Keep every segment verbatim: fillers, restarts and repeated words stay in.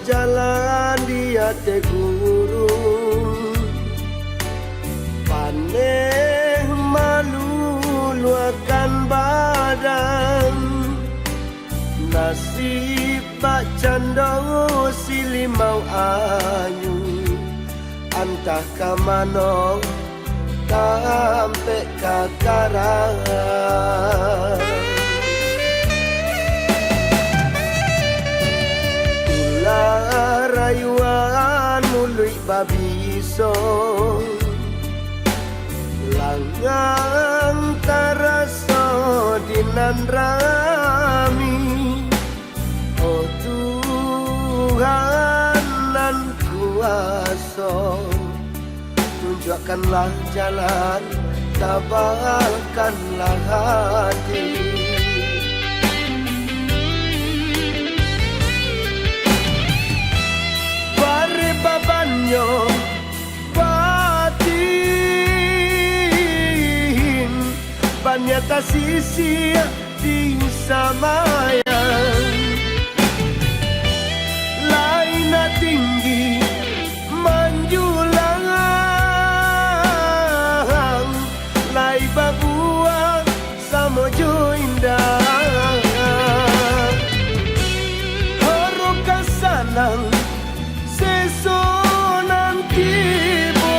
Jalan di ateh gurun, paneh maluluahkan badan, nasib bakcando silimau anyu, antah ka mano tampek ka karang. Ulah rayuan muluik babiso, langang taraso di nan rami. Oh Tuhan nan kuaso, tunjuakkanlah jalan, tabahkanlah hati. Bareh babannyo batin, baniatan sisiah di sambayang. Lai nan tinggi manjulang, lai babuah samo jo indah. Haro ka sanang, seso nan tibo,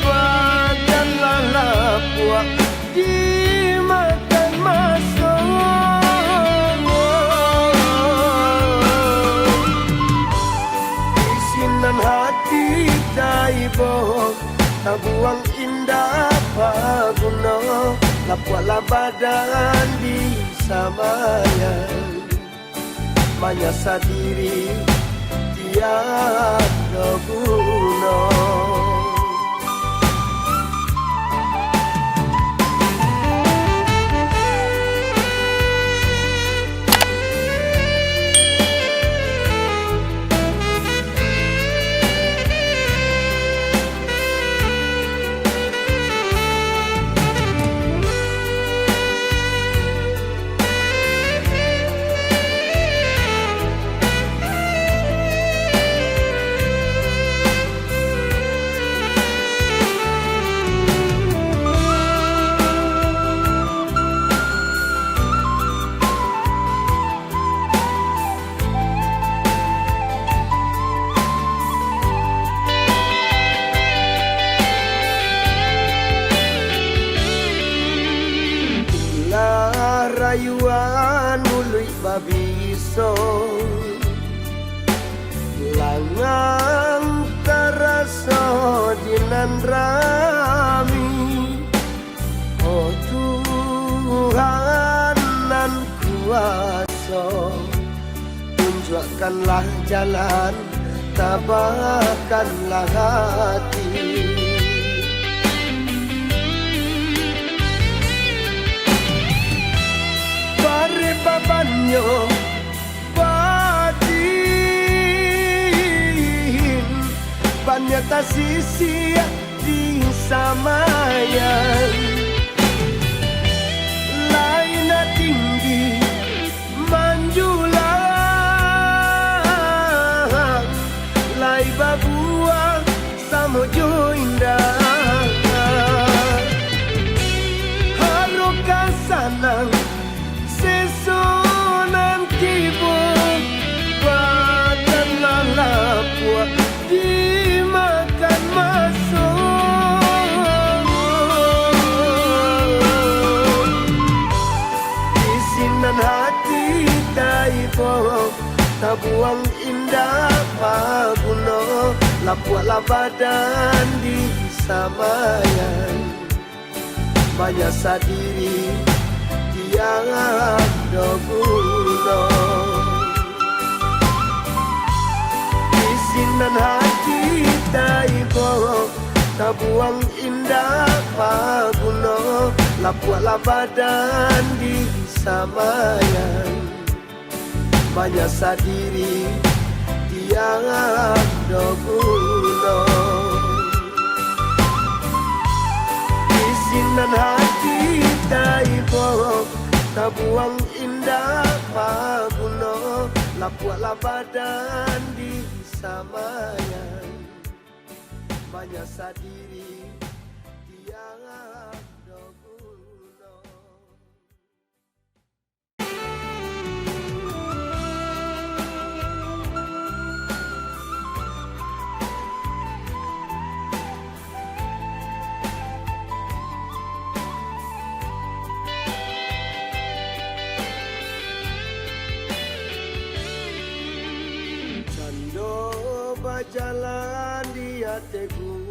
badan lah lapuak dimakan maso. Di sinan hati taibo, tabuang indak paguno, lapuaklah badan di sambayang. Manyasa diri tiado guno. Ulah rayuan muluik babiso, langang taraso di nan rami. Oh Tuhan nan kuaso, tunjuakkanlah jalan, tabahkanlah hati. Bareh babannyo batin, baniatan sisiah di sambayang. Lai nan tinggi manjulang, lai babuah samo jo indah. Haro ka sanang, seso nan tibo, badan lah lapuak dimakan maso. Di sinan hati taibo, tabuang indak paguno, lapuaklah badan di sambayang. Manyasa diri tiado guno. Di sinan hati taibo, tabuang indak paguno, lapuaklah badan di sambayang. Manyasa diri tiado guno. Di sinan hati taibo, tabuang indak paguno, Kuatlah badan di samaian, manyasa diri tiang ado guno. Cando bajalan di ateh gunung.